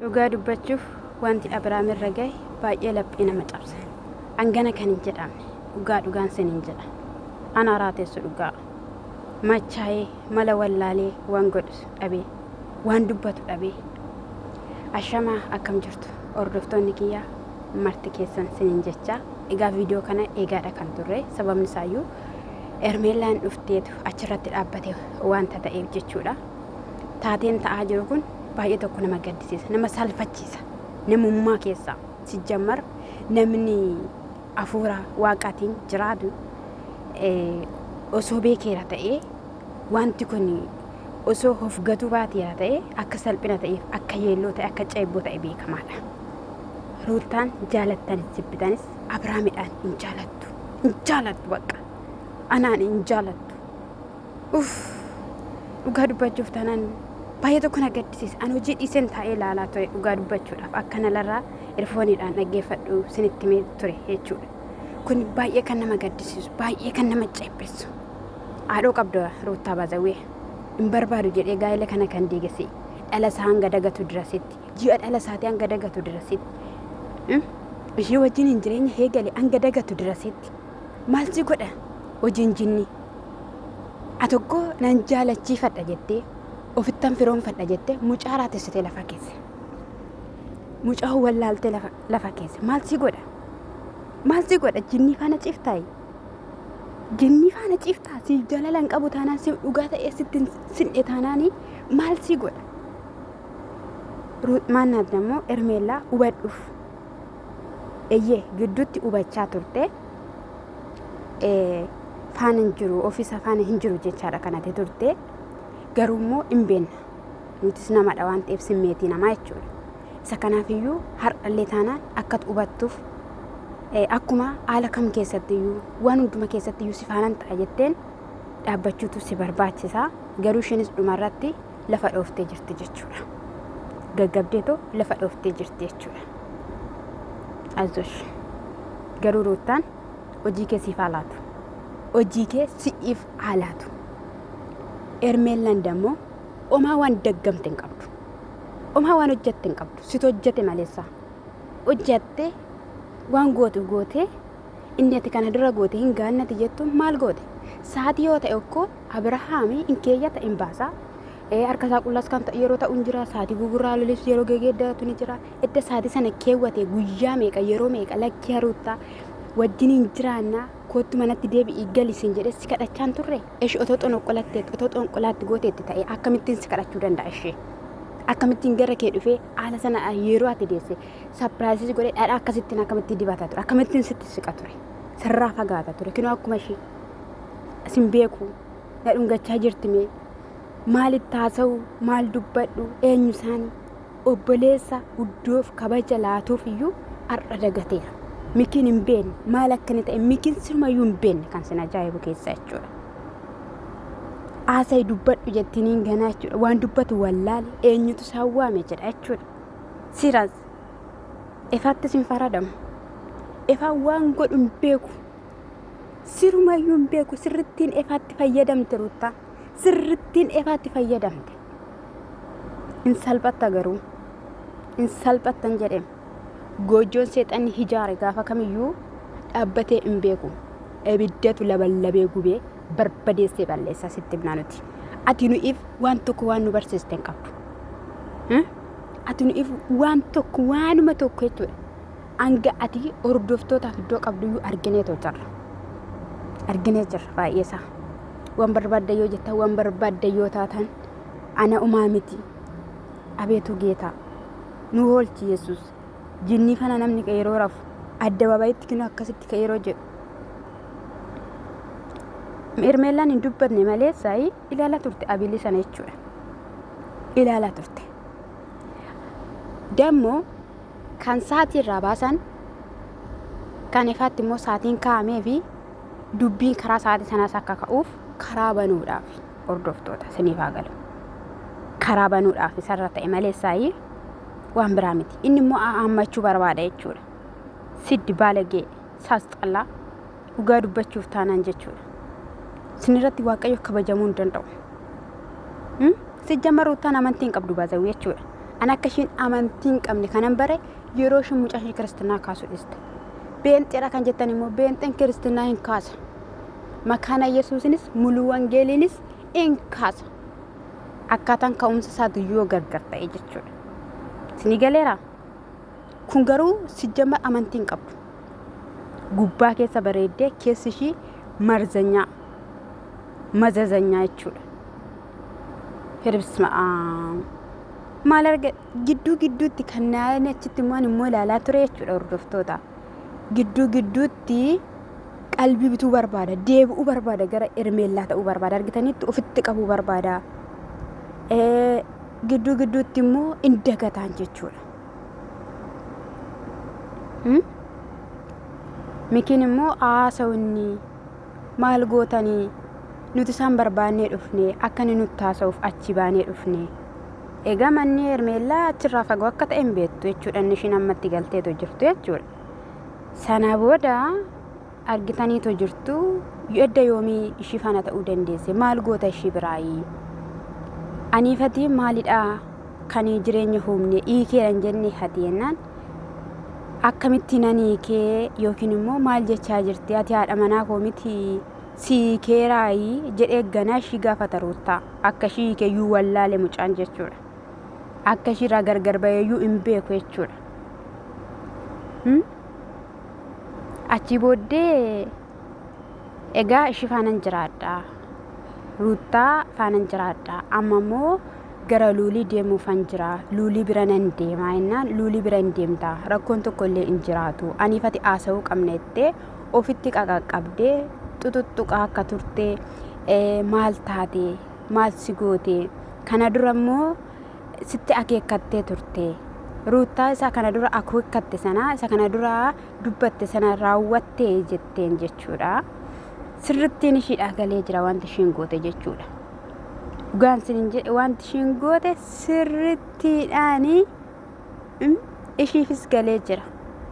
Dhugaa dubbachuuf wanti Abiraam irra gahe baay'ee laphee nama cabsa. Hangana kan hin jedhamne dhugaa dhugaan sinin jedha. Ana raateessu dhugaa. Machaa'ee mala wallaalee waan godhu dhabee waan dubbatu dhabee. Ashamaa, akkam jirtu hordoftoonni kiyya marti keessan sinin jechaa. Egaa viidiyoo kana eegaadha kan turre, sababni isaayyuu Ermeellaan dhufteetu achirratti dhaabbate wanta ta'eef jechuudha. Taateen ta'aa jiru kun baay'ee tokko nama gaddisiisa, nama salfachiisa. Namummaa keessaa sijjammar namni hafuura waaqaatiin jiraatu osoo beekeera ta'ee, wanti kun osoo of gatuu baateera ta'ee, akka salphina ta'eef, akka yeelloo ta'e, akka ceebboo ta'e beekamaadha. Ruuttaan jaalattanis jibbitanis Abiraamidhaan hin jaalattu. Hin jaalattu, bakka. Anaan hin jaalattu. Uff! Dhugaa dubbachuuf taanaan baay'ee tokko na gaddisiisa. Ani hojii dhiiseen taa'ee ilaalaa ture dhugaa dubbachuudhaaf, akka nalarraa erfooniidhaan dhaggeeffadhu sinitti himee ture jechuudha. Kun baay'ee kan nama gaddisiisu, baay'ee kan nama ceephessu. Haadhoo qabda Ruuttaa Baazawwee. Hin barbaadu jedhee gaa'ela kana kan diigese dhala isaa hanga dagatu dirasitti, ji'a dhala isaatii hanga dagatu dirasitti. Ishee wajjin hin jireenya eegale hanga dagatu dirasitti. Maal si godha hojiin jinni? Atokkoo nan jaalachiifadha jettee, ofittan firoomfadha jettee mucaa raatessitee lafa keesse. Mucaa wallaaltee lafa keesse. Maal si godha? Maal si godha? Jinnii faana ciiftaayi. Jinnii faana ciiftaa, siif jaalala hin qabu taanaan, siif dhugaa ta'ee sitti hin sin'e taanaani, maal si godha? Maannaat immoo Ermeellaa hubadhuuf. Eyyee, gidduutti hubachaa turte. Faana hin jiru, ofiisa faana hin jiru jechaadha kanate turte. Garuu immoo hin beekna. Nutis namadha waan ta'eef, simmeetii namaa jechuudha. Isa kanaafiyyuu har'allee taanaan akka hubattuuf, akkuma haala kam keessattiyyuu, waan hunduma keessattiyyuu si faanan ta'a jetteen dhaabbachuutu si barbaachisa. Garuu isheenis dhumarratti lafa dhooftee jirti jechuudha. Gaggabdeetoo lafa dhooftee jirti jechuudha. Azosh. Garuu Ruuttaan hojii kee siif haa laatu. Hojii kee si'iif haa laatu. Ermeellaan dammoo omaa waan daggamte hin qabdu. Omaa waan hojjette hin qabdu. Situ hojjete maleessa. Hojjatte waan gootu gootee, inni ati kana dura goote hin gaannati jettu maal goote? Sa'aatii yoo ta'e okkoo Abirahaami hin keeyyata, hin baasa. Harka isaa qullaas kan ta'e yeroo ta'u hin jira. Sa'aatii gugurraa lolis yeroo gegeeddaratu ni jira. Edda sa'aatii sana keewwate guyyaa meeqa, yeroo meeqa, lakkii haruuttaa wajjin hin jiraannaa, koottu manatti deebi'ii gali siin jedhee si kadhachaan turre. Ishee otoo xonqolatteetti, otoo xonqolaatti gooteetti ta'e, akkamittiin si kadhachuu danda'a ishee? Akkamittiin gara kee dhufee haala sana yeroo ati deesse surprise godhee dhadhaa akkasittiin akkamittiin dibata ture? Akkamittiin sitti siqa ture? Sirraa fagaata ture. Kinoo akkuma ishee sin beeku na dhungachaa jirti mee maalitti haasa'u, maal dubbadhu, eenyu isaanii obboleessa iddoof kabaja laatuuf iyyuu har'a dagateera. Mikiin hin beekne, maal akka inni ta'e mikiin sirumayyuu hin beekne, kan sin ajaa'ibu keessa jechuudha. Haasa'i, dubbadhu jettiniin ganaa jechuudha. Waan dubbatu wallaale, eenyutu isaan waame jedha jechuudha. Siras ifaattis hin faradamu. Ifaan waan godhu hin beeku. Sirumayyuu hin beeku. Sirrittiin ifaatti fayyadamte Ruuttaa. Sirrittiin ifaatti fayyadamte. Hin salphatta garuu. Hin salphattan jedheem. Goojjoon seexanni hijaare gaafa kamiyyuu dhaabbatee hin beeku. Ibiddatu laballabee gubee barbadeessee balleessa, sitti himnaa nuti. Ati nu'iif waan tokko waan nu barsiiste hin qabdu. Ati nu'iif waan tokko, waanuma tokko jechuudha. Hanga ati hordoftootaaf iddoo qabduyyuu argineetoo jirra. Arginee jirra baay'ee isaa. Waan barbaadda yoo jettan, waan barbaadda yoo taatan, ana umaa miti. Abeetu geetaa. Nu oolchi Yesuus. Jinnii kana namni yeroo rafu addabaabayitti kinoo akkasitti ka yeroo jedhu. Hermeellaan hin dubbatne malee saayii ilaalaa turte abilii sana jechuudha. Ilaalaa turte. Dammoo kan sa'aatii irraa baasan, kan ifaatti immoo sa'aatiin kaa'amee fi dubbiin karaa sa'aatii sanaas akka ka'uuf karaa banuudhaaf, hordoftoota isiniif haa galu. Karaa banuudhaaf isarra ta'e malee saayii waan biraa miti. Inni immoo haammachuu barbaada jechuudha. Siddi baalagee saasxallaa, dhugaa dubbachuuf taanaan jechuudha. Isinirratti Waaqayyo kabajamuu hin danda'u. Sijjamma Ruuttaan amantii hin qabdu baazawii jechuudha. An akka ishiin amantii hin qabne kanan bare yeroo ishiin mucaa ishii kiristinnaa kaasu dhiiste. Beenxeedha kan jettan immoo beenxeen kiristinnaa hin kaasa. Makaana Yesuusinis muluu wangeeliinis hin kaasa. Akkaataan ka'umsa isaatu yoo gargar ta'e jechuudha. Isinii galeeraa? Kun garuu sijjamar amantii hin qabdu. Gubbaa keessa bareeddee keessi ishii marzanyaa, mazazanyaa jechuudha. Hirbsma maal arga gidduu gidduutti kan naayanii achitti immoo ani immoo ilaalaa ture jechuudha hordoftoota. Gidduu gidduutti qalbii bituu barbaada, deebi'uu barbaada, gara Hermeellaa ta'uu barbaada. Argitanitti ofitti qabuu barbaada. Gidduu gidduutti immoo in dagataan jechuudha. Mikiin immoo haasawinni maal gootanii nuti isaan barbaannee dhufne akka inni nutti haasa'uuf achi baanee dhufne. Egaa manni Hermeellaa achirraa fagoo akka ta'e hin beektu jechuudha inni ishiin ammatti galteetu jirtu jechuudha. Sana booda argitaniitu jirtu edda yoomii ishii faana ta'uu dandeesse maal goota ishii biraayii. Aniifatii maalidhaa kan jireenya huumne hiikeera hin jenne hati jennaan akkamitti nan hiikee yookiin immoo maal jechaa jirti ati haadha manaa koo miti si hiikeeraayii jedhee ganaa ishii gaafata Ruuttaa akka ishii hiikeeyyuu wallaale mucaan jechuudha akka ishii irraa gargar baheeyyuu hin beeku jechuudha. Achii booddee egaa ishii faanan jiraadha. Ruuttaa faanan jiraadha. Amma immoo gara Luulii deemuufan jira. Luulii bira nan deema jennaan Luulii bira hin deemta. Rakkoon tokko illee hin jiraatu. Aniif ati haasa'uu qabna jettee ofitti qaqaqqabdee xuxuxxuqaa akka turte maal taate maal si goote kana dura immoo sitti akeekkattee turte. Ruuttaa isa kana dura akeekkatte sana isa kana dura dubbatte sana raawwatte jetteen jechuudha. Sirrittiin ishiidhaa galee jira wanti ishiin goote jechuudha. Dhugaan sinin jedhe wanti ishiin goote sirrittiidhaani ishiifis galee jira.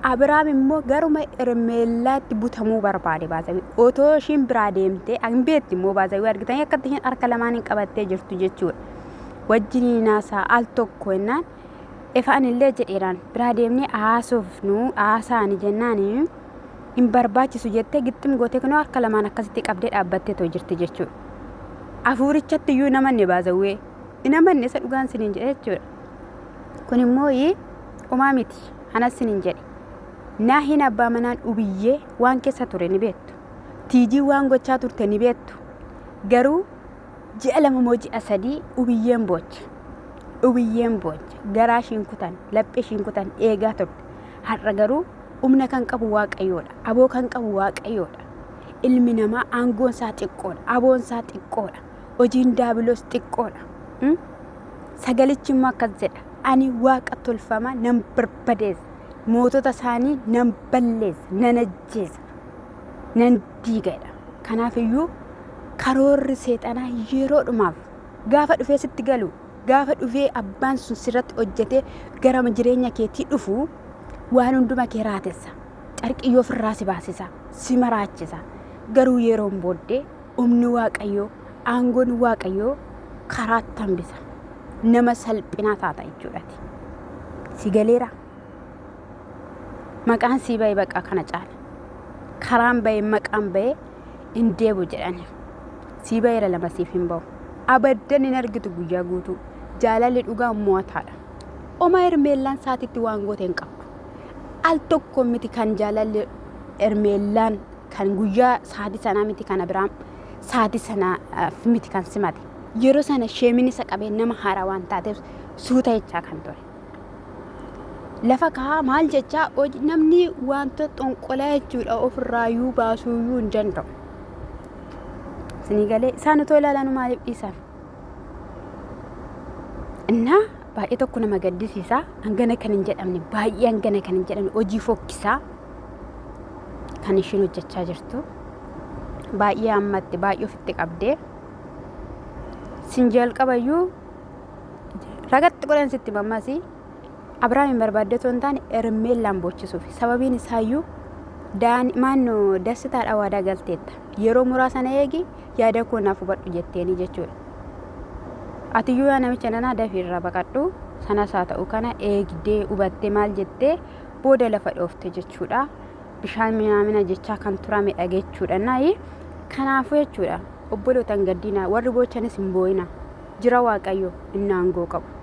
Abiraam immoo garuma Hermeellaatti butamuu barbaade baasawii. Otoo ishiin biraa deemtee hin beekti immoo baasawii argitanii akkatti ishiin harka lamaaniin qabattee jirtu jechuudha. Wajjiniin haasaa al tokko jennaan Efaan illee jedheeraan biraa deemnee haasofnu haasaani jennaan hin barbaachisu jettee gixxim gootee kunoo harka lamaan akkasitti qabdee dhaabbattee too jirti jechuudha. Hafuurichatti iyyuu hin amanne baasawwee. Hin amanne isa dhugaan siniin jedhe jechuudha. Kun immoo homaa miti anas siniin jedhe. Naahiin abbaa manaan ubiyyee waan keessa ture ni beektu. Tiijii waan gochaa turte ni beektu. Garuu Ji'a 2 moo ji'a 3 ubiyyeen booche. Ubiyyeen booche. Garaa ishiin kutan, laphee ishiin kutan eegaa turte. Har'a garuu humna kan qabu Waaqayyoodha. Aboo kan qabu Waaqayyoodha. Ilmi namaa aangoon isaa xiqqoodha. Aboon isaa xiqqoodha. Hojiin daabiloos xiqqoodha. Sagalichi immoo akkas jedha. Ani waaqa tolfamaa nan barbadeessa. Mootota isaanii nan balleessa, nan ajjeesa, nan diiga jedha. Kanaaf iyyuu karoorri seexanaa yeroodhumaaf gaafa dhufee sitti galu, gaafa dhufee abbaan sun sirratti hojjetee gara jireenya keetii dhufu waan hunduma kee raatessa. Carqiyyoo ofirraa si baasisa, si maraachisa. Garuu yeroon booddee humni Waaqayyoo, aangoon Waaqayyoo karaatti hambisa. Nama salphinaa taata jechuudhaati. Si galeera. Maqaan sii ba'e baqa kana caala. Karaan ba'e maqaan ba'e hin deebu jedhani. Sii ba'eera lama siif hin ba'u. Abaddan hin argitu guyyaa guutuu. Jaalalli dhugaa mo'ataadha. Oma Hermeellaan saatitti waan goote hin qabdu. Al tokko miti kan jaalalli Hermeellaan kan guyyaa saatii sanaa miti kan Abiraam saatii sanaa miti kan simate. Yeroo sana sheemin isa qabee nama haaraa waan taateef suuta jechaa kan ture. Lafa kaa maal jechaa namni wanta xonqolaa jechuudha ofirraayyuu baasuuyyuu hin danda'u. Isinii galee isaan otoo ilaalanu maaliif dhiisan? Innaa baay'ee tokko nama gaddisiisa. Hangana kan hin jedhamne baay'ee hangana kan hin jedhamne hojii fokkisaa kan ishiin hojjechaa jirtu. Baay'ee ammatti baay'ee ofitti qabdee sin jalqabayyuu Ragatti godhan sitti mammasi Abiraamin barbaadde otoo hin taane Hermeellaan boochisuuf. Sababiin isaayyuu maanno dassitaadha waadaa galteetta. Yeroo muraasa na eegi yaada koo naaf hubadhu jetteeni jechuudha. Atiyyuu yaa namicha nanaa dafii irraa baqadhu. Sanas haa ta'u kana eegdee hubattee maal jettee booda lafa dhoofte jechuudha. Bishaan minaamina jechaa kan turamedha jechuudha. Naayi kanaafuu jechuudha, obboloota hin gaddinaa, warri boochanis hin boo'ina. Jira Waaqayyo inni aangoo qabu.